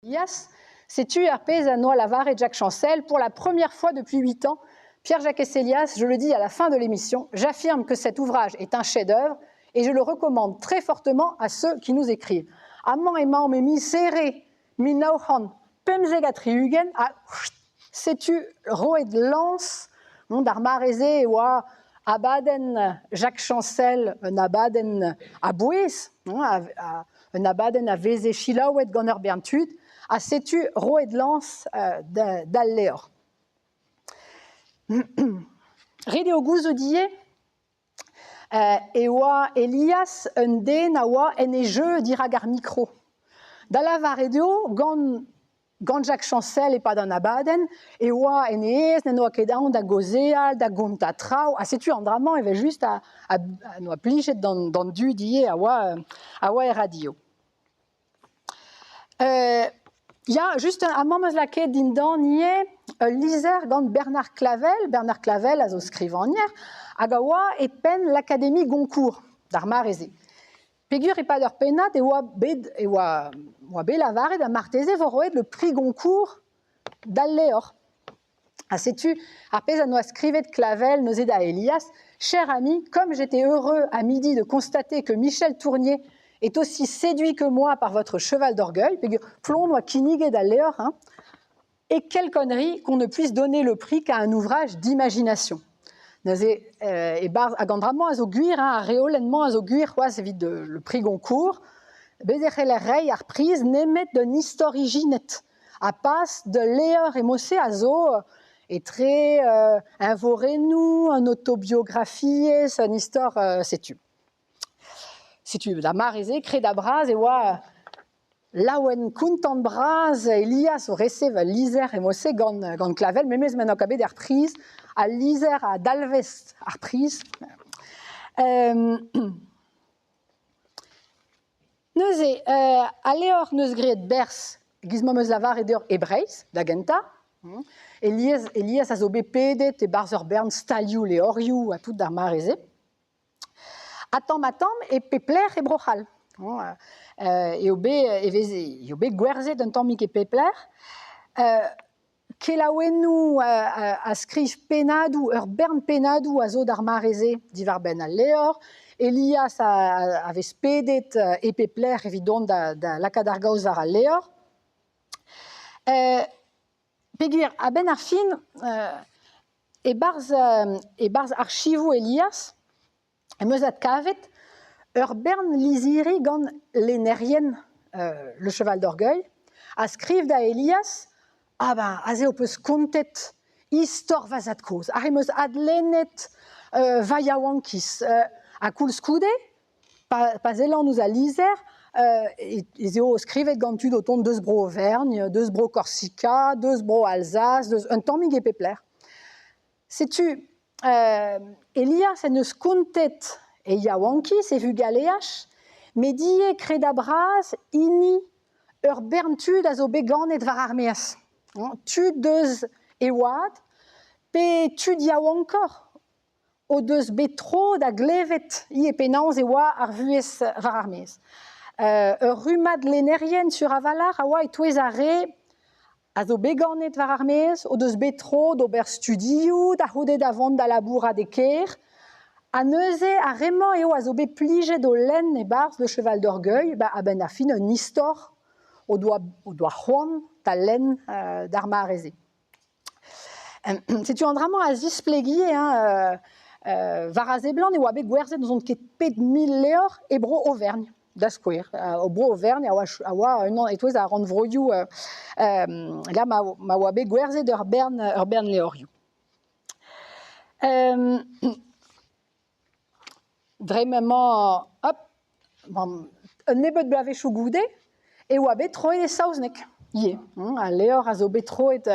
Elias, setu ar pezh a noa lavaret Jacques Chancel pour la première fois depuis huit ans. Pierre-Jacques Elias, je le dis à la fin de l'émission, j'affirme que cet ouvrage est un chef-d'œuvre et je le recommande très fortement à ceux qui nous écrivent. Amañ emaomp e miz Here 1975 ha setu roet lañs mont d'ar mare-se e oa abadenn Jacques Chancel un abadenn a-bouez, un abadenn a veze selaouet gant ur bern tud, ha setu roet lañs d'al levr. Ret eo gouzout ivez e oa Elias un den a oa en e jeu dirak ar mikro. Da lavaret eo gant Gant Jacques Chancel e-pad an abadenn e oa en e aez, n'en doa ket aon da gaozeal, da gontañ traoù, ha setu an dra-mañ evel-just a, a, a noa plijet d'an, d'an dud ivez a oa, a oa er radio. Euh, ya, just amañ 'm eus lakaet dindan ivez ul lizher gant Bernard Clavel. Bernard Clavel a zo skrivagner hag a oa e penn l'Académie Goncourt d'ar mare-se. Peogwir e-pad ur pennad e oa bet e oa, oa bet lavaret ha marteze e vo roet le prix Goncourt d'al levr. Ha setu ar pezh a noa skrivet Clavel neuze da Elias. Cher ami, comme j'étais heureux à midi de constater que Michel Tournier est aussi séduit que moi par votre cheval d'orgueil, peogwir plon oa kinniget al levr, hein, et quelle connerie qu'on ne puisse donner le prix qu'à un ouvrage d'imagination. Neuze, e-barzh hag an dra-mañ a zo gwir, hein, ar reolenn-mañ a zo gwir c'hoazh evit le prix Goncourt. Bez e c'heller reiñ ar priz nemet d'un istor ijinet ha pas d'ul levr e-mod-se a zo etre eñvorennoù, un autobiografiezh, un istor, setu. Setu da mare-se, kredabl-bras e oa laouen kontant-bras Elias o resev al lizher e-mod-se gant, gant Clavel, memes ma n'oa ket bet er priz, al lizher a dalvez ar priz. Euh, neuze, euh, al levr 'neus graet berzh, giz ma 'm eus lavaret deoc'h, e Breizh, da gentañ. Elias, Elias a zo bet pedet e-barzh ur bern stalioù levrioù ha tout d'ar mare-se. Ha tamm-ha-tamm e pep lec'h e Bro-C'hall. Eo bet e veze eo bet gwerzhet un tammig e pep lec'h. Kelaouennoù a skriv pennadoù, ur bern pennadoù a zo d'ar mare-se diwar-benn al levr. Elias a vez pedet e pep lec'h evit dont da lakaat ar gaoz war al levr. Peogwir a-benn ar fin e-barzh e-barzh archivoù Elias em eus adkavet ur bern lizhiri gant lennerien Le Cheval d'Orgueil a skriv da Elias Ah ben aze ho peus kontet istor va zad-kozh, aze em eus adlennet va yaouankiz ha koulskoude Pa, pa sellan ouzh al lizher, ez eo skrivet gant tud o tont deus Bro-Auvergne, deus Bro-Korsika, deus Bro-Alzas, deus un tammig e pep lec'h. Setu Elias en deus kontet e yaouankiz, e vugaleaj, met ivez kredabl-bras hini ur bern tud a zo bet ganet war ar maez. Tud deus e oad pe tud yaouankoc'h o deus bet tro da glevet ivez penaos e oa ar vuhez war ar maez. Ur rummad lennerien sur a-walc'h a oa e-touez ar re a zo bet ganet war ar maez, o deus bet tro d'ober studioù, da c'houde da vont da labourat e kêr. Ha neuze ar re-mañ eo a zo bet plijet o lenn e-barzh Le Cheval d'Orgueil, ba a-benn ar fin un istor o doa, o doa c'hoant da lenn d'ar mare-se. Setu an dra-mañ a zispleg ivez hein, war a seblant e oa bet gwerzhet n'ouzon ket pet mil levr e Bro-Auvergne, da skouer. Bro-Auvergne a oa, a oa unan e-touez ar rannvroioù là ma, ma oa bet gwerzhet ur bern, ur bern levrioù. Dre m'emañ hop, un nebeud bloavezhioù goude e oa bet troet e saozneg ivez. Al levr a zo bet troet